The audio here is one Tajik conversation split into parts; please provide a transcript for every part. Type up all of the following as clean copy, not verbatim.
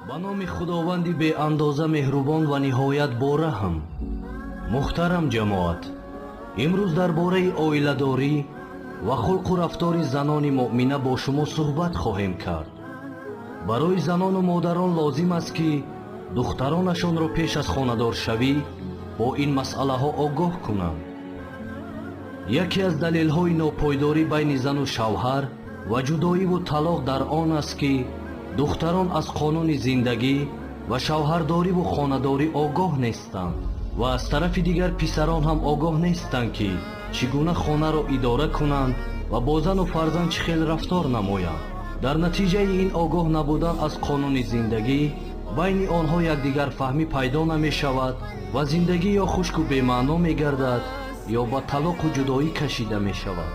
Ба номи Худованди беандоза меҳрубон ва ниҳоят бораҳм. Муҳтарам ҷамоат, имрӯз дар бораи оиладорӣ ва хулқу рафтори занони муъмина бо шумо суҳбат хоҳем кард. Барои занону модарон лозим аст, ки духтаронашонро пеш аз хонадоршавӣ бо ин масъалаҳо огоҳ кунанд. Яке аз далелҳои нопойдорӣ байни зану шавҳар ва ҷудоиву талоқ дар он аст, ки духтарон аз қонуни зиндагӣ ва шавҳардориву хонадорӣ огоҳ нестанд ва аз тарафи дигар писарон ҳам огоҳ нестанд, ки чӣ гуна хонаро идора кунанд ва бо зану фарзанд чӣ хел рафтор намоянд. Дар натиҷаи ин огоҳ набудан аз қонуни зиндагӣ байни онҳо якдигарфаҳмӣ пайдо намешавад ва зиндагӣ ё хушку бемаъно мегардад, ё ба талоқу ҷудоӣ кашида мешавад.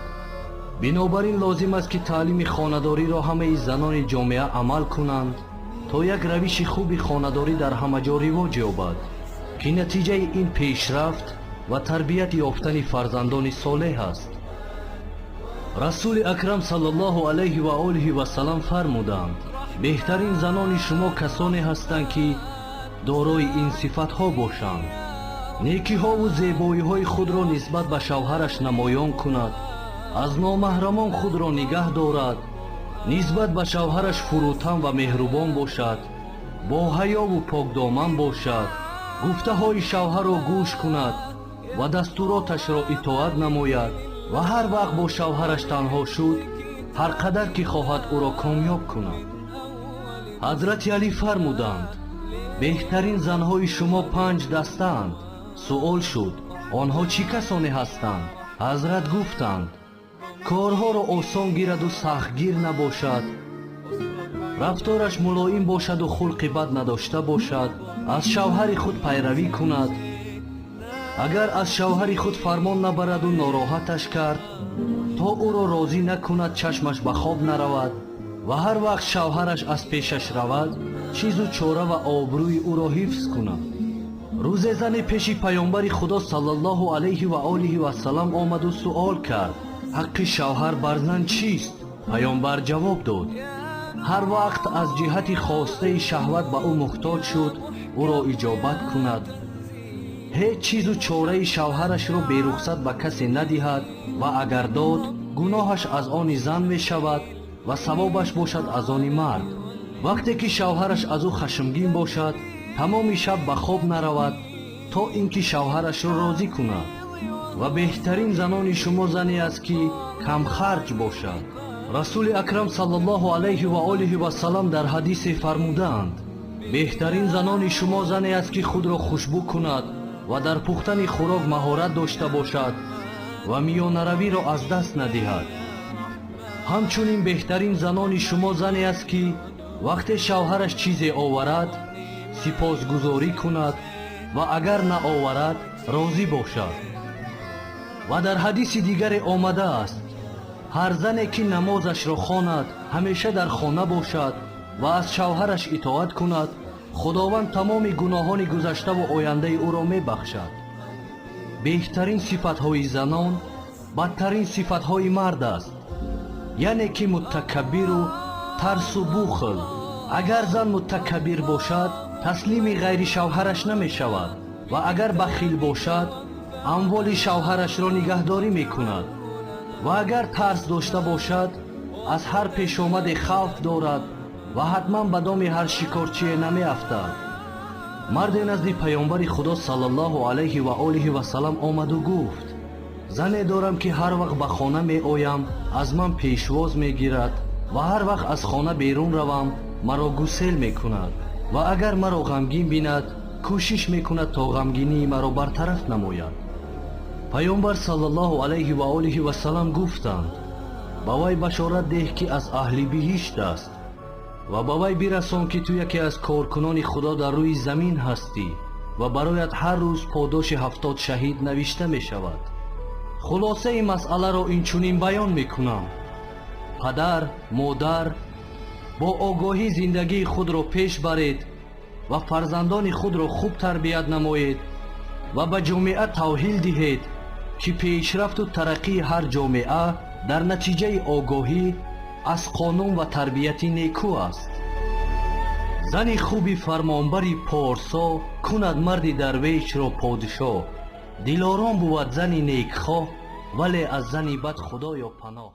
Бинобар ин лозим аст, ки таълими хонадориро ҳамаи занони ҷомеа амал кунанд, то як равиши хуби хонадорӣ дар ҳама ҷо ривоҷ ёбад, ки натиҷаи ин пешрафт ва тарбият ёфтани фарзандони солеҳ аст. Расули Акрам саллаллоҳу алайҳи ва олиҳи васалам фармуданд: «Беҳтарин занони шумо касоне ҳастанд, ки дорои ин сифатҳо бошанд: некиҳову зебоиҳои худро нисбат ба шавҳараш намоён кунад, аз номаҳрамон худро нигаҳ дорад, нисбат ба шавҳараш фурӯтан ва меҳрубон бошад, бо ҳаёву покдоман бошад, гуфтаҳои шавҳарро гӯш кунад ва дастуроташро итоат намояд ва ҳар вақт бо шавҳараш танҳо шуд, ҳар қадар ки хоҳад, ӯро комёб кунад». Ҳазрати Алӣ фармуданд: «Беҳтарин занҳои шумо панҷ дастаанд». Суол шуд: «Онҳо чӣ касоне ҳастанд?» Ҳазрат гуфтанд: «Корҳоро осон гираду сахтгир набошад, рафтораш мулоим бошаду хулқи бад надошта бошад, аз шавҳари худ пайравӣ кунад, агар аз шавҳари худ фармон набараду нороҳаташ кард, то ӯро розӣ накунад, чашмаш ба хоб наравад ва ҳар вақт шавҳараш аз пешаш равад, чизу чора ва обрӯи ӯро ҳифз кунад». Рӯзе зане пеши Паёмбари Худо саллаллоҳу алайҳи ва олиҳи васалам омаду суол кард: «Ҳаққи шавҳар бар зан чист?» Паёмбар ҷавоб дод: «Ҳар вақт аз ҷиҳати хостаи шаҳват ба ӯ муҳтоҷ шуд, ӯро иҷобат кунад, ҳеҷ чизу чораи шавҳарашро берухсат ба касе надиҳад ва агар дод, гуноҳаш аз они зан мешавад ва савобаш бошад аз они мард. Вақте ки шавҳараш аз ӯ хашмгин бошад, тамоми шаб ба хоб наравад, то ин ки шавҳарашро розӣ кунад. Ва беҳтарин занони шумо зане аст, ки камхарҷ бошад». Расули Акрам саллаллоҳу алайҳи ва олиҳи васалам дар ҳадисе фармудаанд: «Беҳтарин занони шумо зане аст, ки худро хушбӯ кунад ва дар пухтани хӯрок маҳорат дошта бошад ва миёнаравиро аз даст надиҳад. Ҳамчунин беҳтарин занони шумо зане аст, ки вақте шавҳараш чизе оварад, сипосгузорӣ кунад ва агар наоварад, розӣ бошад». Ва дар ҳадиси дигаре омадааст: «Ҳар зане ки намозашро хонад, ҳамеша дар хона бошад ва аз шавҳараш итоат кунад, Худованд тамоми гуноҳони гузаштаву ояндаи ӯро мебахшад». Беҳтарин сифатҳои занон бадтарин сифатҳои мард аст, яъне ки мутакаббиру тарсу бухл. Агар зан мутакаббир бошад, таслими ғайри шавҳараш намешавад ва агар бахил бошад, амволи шавҳарашро нигаҳдорӣ мекунад ва агар тарс дошта бошад, аз ҳар пешомаде хавф дорад ва ҳатман ба доми ҳар шикорчие намеафтад. Марде назди Паёмбари Худо саллаллоҳу алайҳи ва олиҳи васалам омаду гуфт: «Зане дорам, ки ҳар вақт ба хона меоям, аз ман пешвоз мегирад ва ҳар вақт аз хона берун равам, маро гусел мекунад ва агар маро ғамгин бинад, кӯшиш мекунад, то ғамгинии маро бартараф намояд». Паёмбар саллаллоҳу алайҳи ва олиҳи васалам гуфтанд: «Ба вай башорат деҳ, ки аз аҳли биҳишт аст, ва ба вай бирасон, ки ту яке аз коркунони Худо дар рӯи замин ҳастӣ ва бароят ҳар рӯз подоши 70 шаҳид навишта мешавад». Хулосаи масъаларо инчунин баён мекунам: падар, модар, бо огоҳӣ зиндагии худро пеш баред ва фарзандони худро хуб тарбият намоед ва ба ҷомеа тавҳил диҳед, ки пешрафту тараққии ҳар ҷомеа дар натиҷаи огоҳӣ аз қонун ва тарбияти некӯ аст. Зани хуби фармонбари порсо кунад марди дарвешро подшоҳ. Дилором бувад зани некхоҳ, вале аз зани бад Худоё паноҳ.